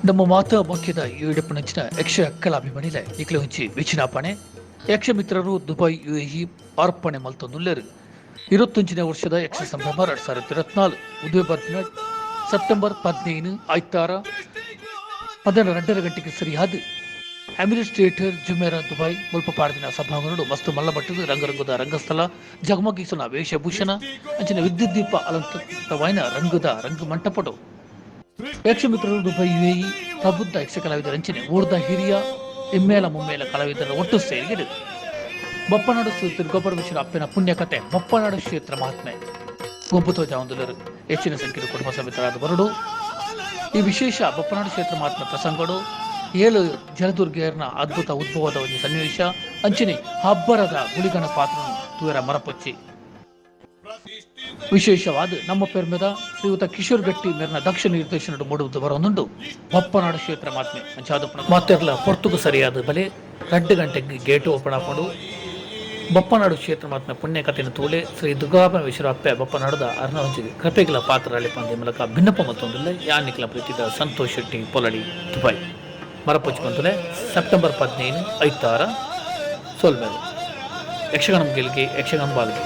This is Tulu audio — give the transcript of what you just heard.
ನಮ್ಮ ಮಾತಾ ಮುಖ್ಯದ ಈಡಪ್ಪನಂಚಿನ ಯಕ್ಷ ಕಲಾಭಿಮಾನಿಲೆ ನಿಕ್ಲೆ ಒಂಜಿ ವಿಚಿನಾಪಣೆ ಯಕ್ಷ ಮಿತ್ರರು ದುಬೈ ಯುಎಇ ಅರ್ಪಣೆ ಮಲ್ತೊಂದುಲ್ಲೆರ್. 21ನೇ ವರ್ಷದ ಯಕ್ಷ ಸಂಭ್ರಮ 2024 ಉದಯ ಬರ್ಪಿನ ಸೆಪ್ಟೆಂಬರ್ 15 ಐತಾರ ಮಧ್ಯಾಹ್ನ 2:30 ಗಂಟೆಗೆ ಸರಿಯಾದ ಎಮಿರೇಟ್ಸ್ ಥಿಯೇಟರ್, ಜುಮೇರಾ, ದುಬೈ ಮುಲ್ಪ ಪಾಡ್ದಿನ ಸಭಾಂಗಣಡು ಮಸ್ತ್ ಮಲ್ಲ ಮಟ್ಟದ ರಂಗರಂಗದ ರಂಗಸ್ಥಳ, ಜಗಮಗಿಸುನ ವೇಷಭೂಷಣ, ಅಂಚಿನ ವಿದ್ಯುತ್ ದೀಪ ಅಲಂಕೃತವಾಯಿನ ರಂಗದ ರಂಗ ಮಂಟಪಡು ಯಕ್ಷಮಿತ್ರರು ದುಬೈ ಯುಎಇ ಪ್ರಬುದ್ಧ ಯಕ್ಷ ಕಲಾವಿದರ ಅಂಚನೆ ಊರ್ದ ಹಿರಿಯ ಇಮ್ಮೇಲ ಮುಮ್ಮೇಲ ಕಲಾವಿದರ ಒಟ್ಟು ಸೇರಿಗೆಡು ಬಪ್ಪನಾಡು ಶ್ರೀ ದುರ್ಗಾಪರಮೇಶ್ವರ ಅಪ್ಪನ ಪುಣ್ಯಕಥೆ ಬಪ್ಪನಾಡು ಕ್ಷೇತ್ರ ಮಹಾತ್ಮೆ ಗೊಬ್ಬು ತೋಜಾವೊಂದುಲ್ಲೆರ್. ಹೆಚ್ಚಿನ ಸಂಖ್ಯೆದ ಕುಟುಂಬ ಸಮೇತರಾದ ಬರಡು. ಈ ವಿಶೇಷ ಬಪ್ಪನಾಡು ಕ್ಷೇತ್ರ ಮಹಾತ್ಮೆ ಪ್ರಸಂಗಡು ಏಳು ಜಲದುರ್ಗೆಯರ್ನ ಅದ್ಭುತ ಉದ್ಭವದ ಒಂಜಿ ಸನ್ನಿವೇಶ ಅಂಚನೆ ಹಬ್ಬರದ ಗುಳಿಗನ ಪಾತ್ರನು ತೂಯರ ಮರಪೊಚ್ಚಿ. ವಿಶೇಷವಾದ ನಮ್ಮ ಪೆರ್ಮೆದ ಶ್ರೀಯುತ ಕಿಶೋರ್ ಗಟ್ಟಿ ಮೇರ್ನ ದಕ್ಷ ನಿರ್ದೇಶನಡ್ ಮೂಡುದು ಬರೊಂದುಂಡು ಬಪ್ಪನಾಡು ಕ್ಷೇತ್ರ ಮಹಾತ್ಮೆ. ಅಂಚಾದ್ ಮಾತೆರ್ಲ ಪೊರ್ತುಗು ಸರಿಯಾದ ಬಲೆ. 2 ಗಂಟೆಗ್ ಗೇಟ್ ಓಪನ್ ಆಪುಂಡು. ಬಪ್ಪನಾಡು ಕ್ಷೇತ್ರ ಮಹಾತ್ಮೆ ಪುಣ್ಯ ಕಥೆನ್ ತೂಲೆ. ಶ್ರೀ ದುರ್ಗಾಪರಮೇಶ್ವರ ಅಪ್ಪೆ ಬಪ್ಪನಾಡುದ ಅರ್ನ ಒಂಜಿ ಕೃಪೆಗ್ಲ ಪಾತ್ರರಾಲೆ ಪಂದ್ ಈ ಮೂಲಕ ಬಿನ್ನಪ ಮಲ್ತೊಂದುಲ್ಲೆ. ಯಾನ್ ನಿಕ್ಲೆನ ಪ್ರೀತಿದ ಸಂತೋಷ್ ಶೆಟ್ಟಿ ಪೊಲಡಿ ದುಬೈ. ಮರಪೊಚ್ಚಿ ಪಂತುಲೆ ಸೆಪ್ಟೆಂಬರ್ 15 ಐತಾರ. ಸೊಲ್ಮೆಲು. ಯಕ್ಷಗಾನ ಮುಗಿಲ್ಗೆ ಯಕ್ಷಗಾನ ಬಾಲ್ಗೆ.